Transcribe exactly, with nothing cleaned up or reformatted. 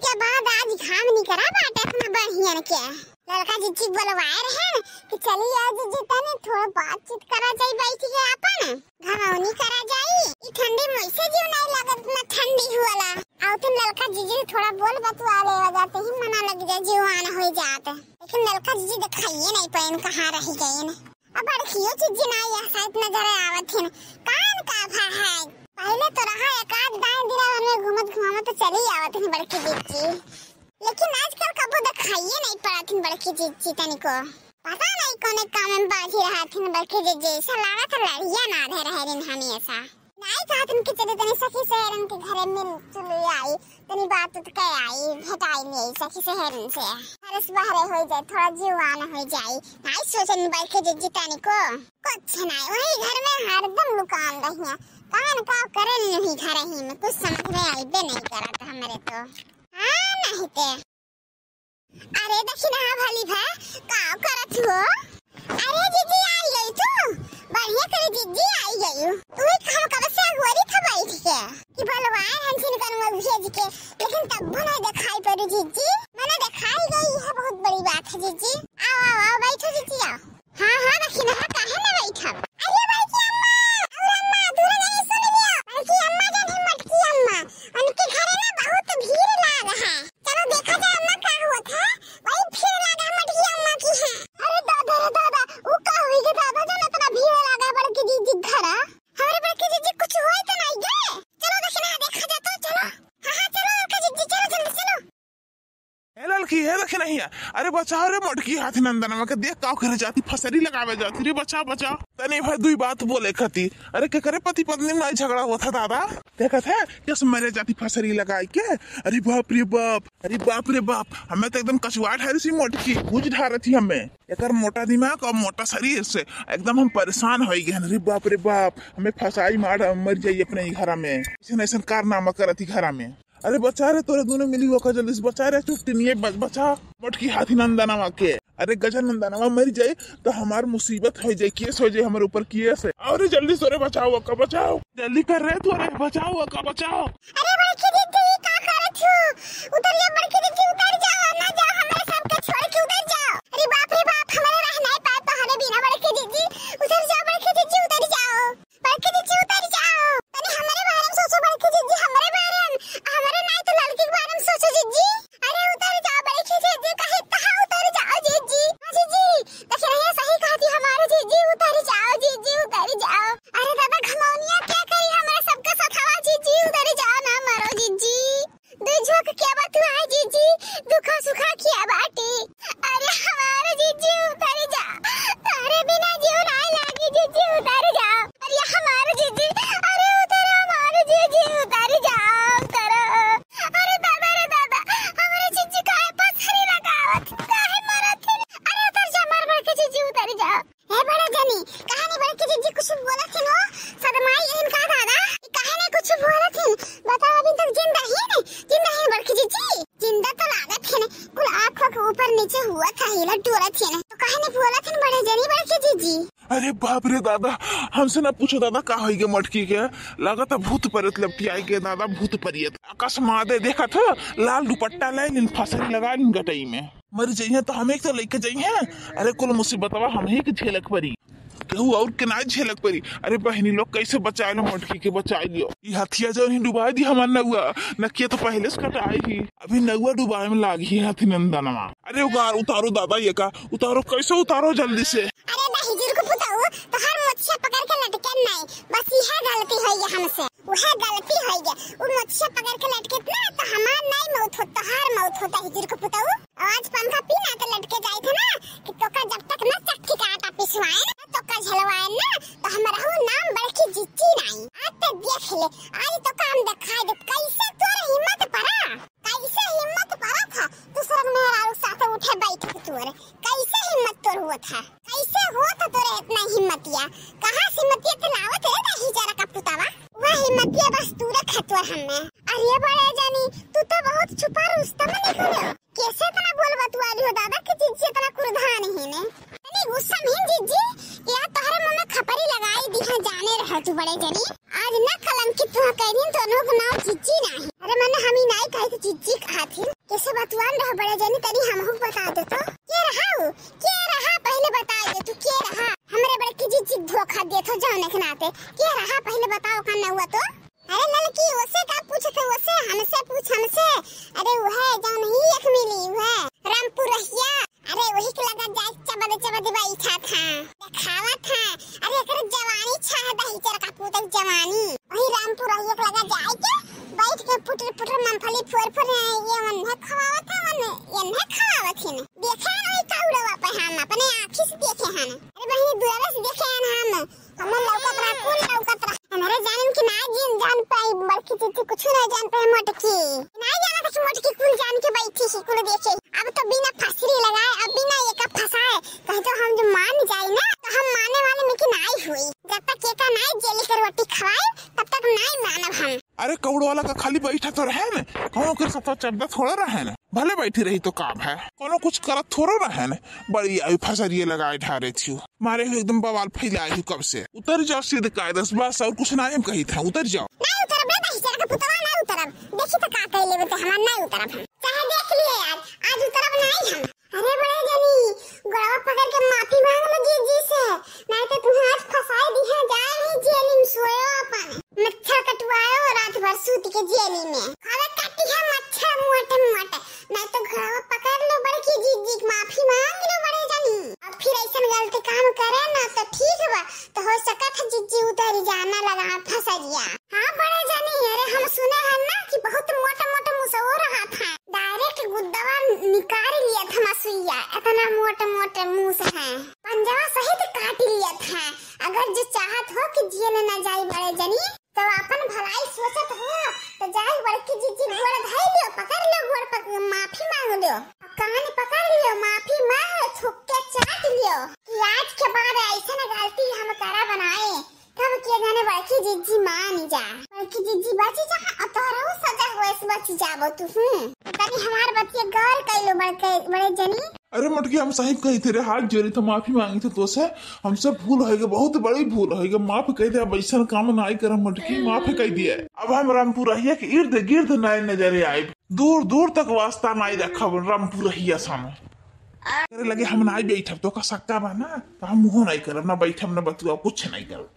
के बाद आज घाम निकरा बाटे अपना बहियन के। ललका जिज्जी बोलवाए रहे कि चली आओ जिज्जी, तनी थोड़ा बातचीत करा जाई बैठ के, अपन घमौनी करा जाई। ई ठंडी में वैसे जीव नहीं लागत, इतना ठंडी हुआला। आओ तुम ललका जिज्जी थोड़ा बोल बतुआ लेवा जाते ही मना लग जाए, जीवान हो जात। लेकिन ललका जिज्जी दिखाइए नहीं पाएन, कहाँ रह गएन। अब बड़कियो जिज्जी ना यह साइड नजर आवत हिन। कान का भा है? पहले तो रहा एक आध दाएं दिना घर में घूमत घुमावत तो चली आवत हिन बड़की जिज्जी, लेकिन आजकल कबो दिखाइए नहीं पड़त हिन बड़की जिज्जी तनिको। पता नहीं कौने काम में बाझी रहत हिन बड़की जिज्जी, ऐसा लागत है लड़िया ना धे रहे दिन हमेशा। नहीं कहत हिन कि चली तनी सखी सहेरन के घरे मिल जुल आई, तनी बात उत के आई, भेटाई ले सखी सहेरन से। हरस बहरे हो जाए, थोड़ा जीवान हो जाए। नहीं सोचन बड़की जिज्जी तनिको। कुछ नहीं, वही घर में हरदम लुकान रही है। कान का करे नहीं घर ही में, कुछ समझ में आइबे नहीं करत हमरे तो। हाँ, नहीं ते। अरे दक्षिणा भली भा, का करत हो? अरे जिज्जी आई गई तू, बढ़िया करे जिज्जी आई गई। तू ही हम कब से अगुवरी था बैठ के कि बोलवाए हम सिनकन में भेज के, लेकिन तब भी नहीं दिखाई पड़ी जिज्जी। मने दिखाई गई, यह बहुत बड़ी बात है जिज्जी। आओ आओ आओ, बैठो जिज्जी आओ। हाँ हाँ दक्षिणा, काहे ना बैठब? अरे बड़की अम्मा, और अम्मा दूर नहीं सुन लियो, बड़की अम्मा जान ही मटकी अम्मा, उनके घरे ना बहुत भीड़ लाग है। चलो देखा जाए अम्मा का होत है, वही भीड़ लागा मटकी अम्मा की है। अरे दादा रे दादा, वो का हुई के दादा जन इतना भीड़ लागा बड़की जिज्जी घरा? हमारे बड़की जिज्जी कुछ हुई तो नहीं गए? चलो दक्षिणा देखा जाए तो चलो। हाँ हाँ चलो बड़की जिज्जी चलो जल्दी चलो। ए ललकी, ए दक्षिणा हिया, अरे बचाओ रे मोटकी हाथी नंदनवा के, देख का करे जाती, फसरी लगावे जाती रे, बचाओ बचाओ। तनी भाई दुई बात बोले खती। अरे केकरे पति पत्नी में झगड़ा हुआ था दादा? देखत है, यस मरे जाती फसरी लगाई के। अरे बाप रे बाप, अरे बाप रे बाप, हमें तो एकदम कचुआ ढारी सी मोटकी, भूज ढारत ही हमें। एकर मोटा दिमाग और मोटा शरीर से एकदम हम परेशान हो गए। अरे बाप रे बाप, हमें फसाई मार मर जाई अपने ही घरा में। ऐसन ऐसन कारनामा करत ही घरा में। अरे बचा रे, तोरे दोनों मिली ओका जल्दी से बचा रे, चुट्टी नहीं है, बच-, बचा मोटकी हाथी नंदनवा के। अरे गजर नंदनवा मर जाए तो हमार मुसीबत हो जाए, केस हो जाए हमारे ऊपर, केस है। अरे जल्दी से रे बचाओ ओका, बचाओ, जल्दी कर रे तोरे, बचाओ ओका, बचाओ। अरे बड़की जिज्जी, ई का करत हो? उतर जा बड़की जिज्जी, उतर जाओ, ना जाओ, हमारे सबके छोड़ के उतर जाओ। अरे बाप रे बाप, हमारे रह नहीं पाए तोहरे बिना बड़की जिज्जी, उतर जाओ बड़की जिज्जी, उतर जाओ। बड़की जिज्जी उतर जाओ, तनी हमरे बारे में सोचो बड़की जिज्जी, हमरे बारे में, हमरे नाई तो लड़की के बारे में सोचो जिज्जी। अरे उतर जाओ बड़की जिज्जी, कहीं कहाँ उतर जाओ जिज्जी। हाँ जिज्जी, देखिए रहिए सही कहती हमारे जिज्जी, उतर जाओ जिज्जी, उतर जाओ। अरे दादा घमौनिया क्या करी हमारे सबका सथवा जिज्जी, उतर जाओ ना मरो जिज्जी। दुई झोंक के बतुआए जिज्जी, दुखा सुखा किया बाटी। अरे हमार जिज्जी उतर जा, तोरे बिना जीव नाय लागी जिज्जी उतर जा। अरे हमार जिज्जी, अरे उतर हमार जिज्जी उतर जा, उतर। अरे दादा रे दादा, हमारे जिज्जी काहे पथरी लगावत, काहे मरत है? अरे उतर जा, मार मार के जिज्जी उतर जा। ए बड़े जनी, काहे नहीं बड़की जिज्जी कुछ बोलत हिन हो? सदमाई इनका दादा, काहे नहीं कुछ बोलत हिन? बताओ अभी तक जिंदा ही नहीं, जिंदा ही बड़की जिज्जी। जिंदा तो लागत हिन, कुल आँखों के ऊपर नीचे हुआ था, हिलत डुलत हिन। तो काहे नहीं बोलत हिन बड़े जनी बड़की जिज्जी? अरे बाप रे दादा, हमसे ना पूछो दादा का होई गे मटकी के, लागत है भूत प्रेत लपटी आई गे दादा, भूत प्रेत। अकस्मात देखत हो लाल दुपट्टा ले लिन, फसरी लगा लिन गटई में। मर जइहें तो हमें तो लेके जइहें। अरे कुल मुसीबतवा हम ही के झेलक परी, केहू और के ना झेलक परी। अरे बहनी लोग कैसे बचाए लो, मोटकी के बचाए लियो। ई हथिया जौन ही डुबाई दी हमार नौआ, नकिया तो पहले से कटाई ही। अभी नौआ डुबाए में लागी ही हथी नंदनवा। अरे उगार उतारो दादा, ये का उतारो, कैसे उतारो जल्दी से। अरे दहिजुर को पुताऊ, तोहार मोछिया पकड़ के लटके नहीं, बस यह गलती होई है हमसे। उहे गलती होई गे। उ मोछिया पकड़ के लटके ना तो हमार नाई मौत होत, तोहार मौत होत दहिजुर को पुताऊ। आज पंखा पी ना तो लटके जाई थे ना कि तोका जब तक ना चक्की का आटा पिसवाए ना, तोका झलवाए ना, तो हमरहू नाम बड़की जिज्जी नाई। आज तो देख ले, आज तोका हम दिखाई दे कैसे तोर हिम्मत परा, कैसे हिम्मत परा था दूसरन मेहरारू साथे उठे बैठ के तोर, कैसे हिम्मत तोर हुआ था। कैसे होत तोरे इतना हिम्मतिया? कहाँ से हिम्मतिया ते लावत रे दहिजरा का पुतावा? वह हिम्मतिया बस तू रख तोर हमें। अरे बड़े जानी, तू तो बहुत छुपा रुस्तम निकले। कैसे इतना बोल बतुआली हो दादा कि जिज्जी इतना कुर्धान ही ने? इतनी गुस्सा में जिज्जी, या तोहरे मुंह में खपरी लगाई दी है, जाने रहे तू बड़े जानी। आज न कलंकित तू कह दिन तो लोग नाव जिज्जी नहीं। अरे मने हम ही नहीं कहे थे जिज्जी कहत ही, कैसे बतुआन रहा बड़े जनी, तनी हमहू बता दे तो। के रहा उ? के रहा पहले बता दे तू, के रहा? हमरे बड़की जिज्जी धोखा देत हो जौने के नाते। के रहा पहले बताओ का नौआ तो? अरे ललकी, ओसे का पूछत है, ओसे हमसे पूछ, हमसे। अरे उहे जौन ही एक मिली, उहे रामपुरहिया। अरे वही के लगा जाए चबद चबद बैठा था, देखावा था। अरे एकर जवानी छाह दही चरका पूतक जवानी। वही रामपुरहिया के लगा जाए के बैठ के पुटर पुटर मूंगफली फोर फोर ये मन है खवावत है, मन ये है खवावत है। देखे नहीं कौड़वा पे हम अपने आँखी से देखे हैं। अरे बहिनी, दुआरे से देखे हैं हम। हमें लौकत रहा, कुल लौकत रहा। हमारे जान की ना जिन जान पाई, बड़की जिज्जी कुछ ना जान पाई मोटकी। ना जाना था कि मोटकी कुल जान के बैठी ही, कुल देखे। अब तो बिना फसरी लगाए, अब बिना एका फंसाए, कहे तो हम जो मान जाए ना, तो हम माने वाले में की नाई हुई। जब तक एका नाई जेली के रोटी खवाए, तब तक नाई मानब हम। अरे कौड़ वाला का खाली बैठा तो रहे न, कौनो के सत्ता चड्डा थोड़ा रहे न, भले बैठी रही तो का है, कौनो कुछ करत थोड़ो रहे न। बड़ी आई फसरिये लगाए ढारे थी, मारे हो एकदम बवाल फैलाए हो कब से। उतर जाओ सीध कायदस, बस और कुछ ना हम कही था, उतर जाओ। नहीं उतरब रे दही चरका पुतवा, नहीं उतरब। देखी तो का कह लेबे तो हमार नहीं उतरब हम। चाहे देख लिए आज, आज उतरब नहीं हम। अरे बड़े जनी, गोड़वा पकड़ के माफी मांग लो जिज्जी से, नहीं तो तुम्हें आज फंसाए दिया जाए ही जेली में, सोयो अपन। मच्छर कटवायो रात भर सूत के जेली में। अरे काटी है मच्छर मोटे मोटे, नहीं तो गोड़वा पकड़ लो बड़की जिज्जी, माफी मांग लो बड़े जनी। अब फिर ऐसन गलती काम करे ना तो ठीक बा, तो हो सकत है जिज्जी उतरी जाना लगा फसरिया। हाँ बड़े जनी, अरे हम सुने हैं ना कि बहुत मोटे मोटे मुसवो रहत हैं, डायरेक्ट गुद्दवा निकाल लिया था मसुइया, इतना मोटे मोटे मुस हैं, पंजवा सहित काट लिया था। अगर जो चाहत हो कि जेल न जाई बड़े जनी, तो अपन भलाई सोचत हो तो जाई बड़की जिज्जी गोड़ धई लियो, पकड़ लियो गोड़ पर, माफी मांग लियो, कान पकड़ लियो, माफी मांग लियो, थुक के चाट लियो कि आज के बाद ऐसन गलती हम करा बनाए। तब के जाने बड़की जिज्जी मान जा, बड़की जिज्जी बची जा, और तोहरो सजा होए से बची जाबो तू। हम्म, तनी हमार बतिया गौर कइलो बड़के, बड़े जनी। अरे मटकी, हम सही कही थे रे, हाथ जोड़ी थे, माफी मांगी थे तोसे, हमसे भूल होइगे, बहुत बड़ी भूल होइगे, माफ कइ दे, अब ऐसन काम नाई करब मटकी, माफ कइ दिया। अब हम रामपुरहिया के इर्द गिर्द नाई नजरे आइब, दूर दूर तक वास्ता नाई रखब रामपुरहिया सामने। अरे लगे हम नाई बैठब, तो का सक्का बा ना, तो हम मुँह नाई करब, ना बैठब, ना बतुआ, कुछ नाई करब।